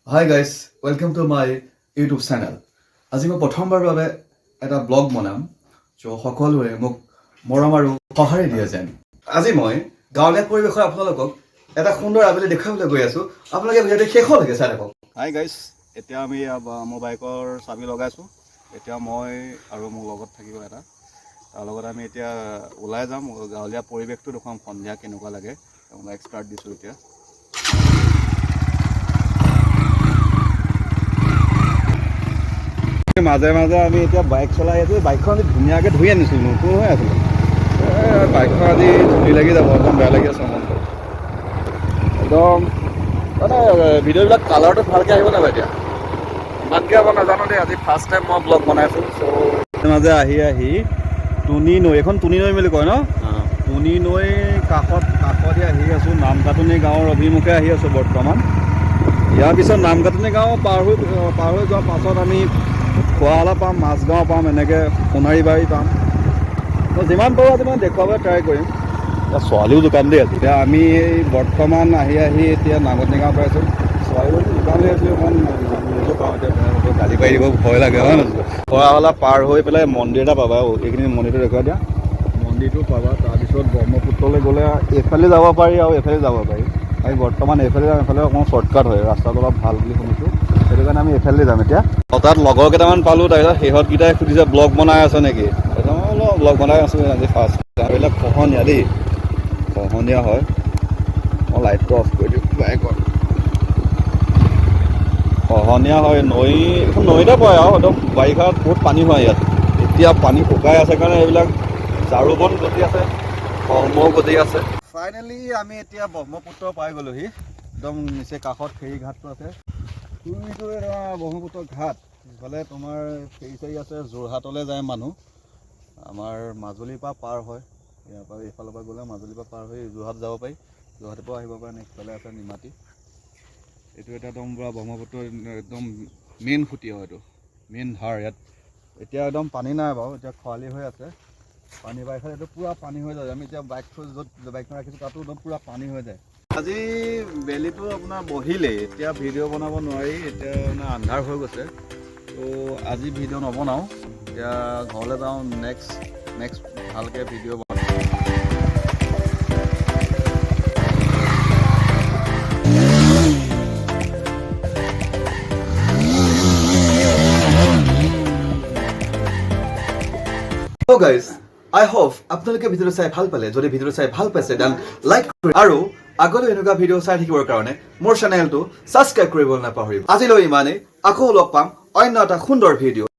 Hi guys, welcome to my YouTube channel. আজি মই প্ৰথমবাৰৰ বাবে এটা ব্লগ বনাম। চ' সকলোৱে মোক মৰম আৰু সঁহাৰি দিয়ে যেন। আজি মই গাঁৱলীয়া পৰিৱেশত আপোনালোকক এটা সুন্দৰ আবেলি দেখুৱাবলৈ গৈ আছোঁ। আপোনালোকে ভিডিঅ'টো শেষলৈকে চাই থাকক। হাই গাইছ, এতিয়া আমি মোৰ বাইকৰ চাবি লগাইছোঁ। এতিয়া মই আৰু মোৰ লগত থাকিব এটা, তাৰ লগত আমি এতিয়া ওলাই যাম। গাঁৱলীয়া পৰিৱেশটো দেখুৱাম, সন্ধিয়া কেনেকুৱা লাগে। বাইক ষ্টাৰ্ট দিছোঁ এতিয়া। মাজে মাজে আমি এতিয়া বাইক চলাই আছোঁ। বাইকখন আজি ধুনীয়াকৈ ধুই আনিছোঁ, নতুন হৈ আছিলে। এই বাইকখন আজি ধূলি লাগি যাব, একদম বেয়া লাগি আছে মনটো একদম। মানে ভিডিঅ'বিলাক কালাৰটো ভালকৈ আহিব নাপায়। এতিয়া ইমানকৈ হ'ব নাজানো দেই। আজি ফাৰ্ষ্ট টাইম মই ব্লগ বনাইছোঁ। চ' মাজে আহি আহি টুনি নৈ, এইখন টুনি নৈ বুলি কয় ন? টুনি নৈ কাষতে আহি আছোঁ। নামকাটনি গাঁৱৰ অভিমুখে আহি আছোঁ বৰ্তমান। ইয়াৰ পিছত নামকাটনি গাঁও পাৰ হৈ যোৱাৰ পাছত আমি খোৱালা পাম, মাজগাঁও পাম, এনেকৈ সোণাৰীবাৰী পাম। তো যিমান পাৰোঁ আজি মই দেখুৱাবলৈ ট্ৰাই কৰিম। এতিয়া ছোৱালীও দোকান দেই আজি। এতিয়া আমি এই বৰ্তমান আহি আহি এতিয়া নামকাটনি গাঁও পাইছোঁ। ছোৱালীও দোকান লৈ আছিলোঁ, অকণমান নিজো পাওঁ। এতিয়া তেওঁলোকে গালি পাৰি দিব, ভয় লাগে, হয় নহয়? খোৱাহলা পাৰ হৈ পেলাই মন্দিৰ এটা পাবা। অ, এইখিনি মন্দিৰটো দেখুৱাই দিয়া। মন্দিৰটো পাবা, তাৰপিছত ব্ৰহ্মপুত্ৰলৈ গ'লে এইফালে যাব পাৰি আৰু এইফালে যাব পাৰি। আমি বৰ্তমান এইফালে যাম। এইফালে অকণমান শ্বৰ্টকাট হয়, ৰাস্তাটো অলপ ভাল বুলি শুনিছোঁ। সেইটো কাৰণে আমি এইফালে যাম এতিয়া। তাত লগৰ কেইটামান পালোঁ। তাৰপিছত সিহঁতকেইটাই সুধিছে, ব্লগ বনাই আছ নেকি? তাৰপিছত মই বোলো, ব্লগ বনাই আছোঁ আজি ফাৰ্ষ্ট। এইবিলাক খহনীয়া দেই, খহনীয়া হয়। মই লাইটটো অফ কৰি দিওঁ বাইকৰ। খহনীয়া হয়, নৈ এইখন নৈতে পৰে আৰু একদম বাৰিষাত বহুত পানী হয় ইয়াত। এতিয়া পানী শুকাই আছে কাৰণে এইবিলাক ঝাৰু বন গজি আছে, কলমৌ গজি আছে। ফাইনেলি আমি এতিয়া ব্ৰহ্মপুত্ৰ পাই গ'লোহি। একদম নিচে কাষত ফেৰী ঘাটটো আছে। এইটো এটা ব্ৰহ্মপুত্ৰ ঘাট। ইফালে তোমাৰ ফেৰী চেৰী আছে, যোৰহাটলৈ যায় মানুহ। আমাৰ মাজুলীৰ পৰা পাৰ হয় ইয়াৰ পৰা। এইফালৰ পৰা গ'লে মাজুলীৰ পৰা পাৰ হৈ যোৰহাট যাব পাৰি, যোৰহাটৰ পৰা আহিব পাৰে। নেক্সট আছে নিমাতী। এইটো এটা একদম পূৰা ব্ৰহ্মপুত্ৰৰ একদম মেইন সুঁতি হয়, এইটো মেইন ধাৰ। ইয়াত এতিয়া একদম পানী নাই বাৰু, এতিয়া খৰালি হৈ আছে। পানী বাৰিষাত এইটো পূৰা পানী হৈ যায়। আমি এতিয়া বাইক থৈ য'ত বাইকখন ৰাখিছোঁ, তাতো একদম পূৰা পানী হৈ যায়। আজি বেলিটো আপোনাৰ বহিলেই, এতিয়া ভিডিঅ' বনাব নোৱাৰি। এতিয়া মানে আন্ধাৰ হৈ গৈছে। ত' আজি ভিডিঅ' নবনাওঁ, এতিয়া ঘৰলৈ যাওঁ। নেক্সট নেক্সট ভালকৈ ভিডিঅ' বনাম। গাইজ, I hope আপোনালোকে ভিডিঅ'টো চাই ভাল পালে। যদি ভিডিঅ'টো চাই ভাল পাইছে, then like কৰি আৰু আগলৈ এনেকুৱা ভিডিঅ' চাই থাকিবৰ কাৰণে মোৰ চেনেলটো ছাবস্ক্ৰাইব কৰিবলৈ নাপাহৰিব। আজিলৈ ইমানেই। আকৌ লগ পাম অন্য এটা সুন্দৰ ভিডিঅ'।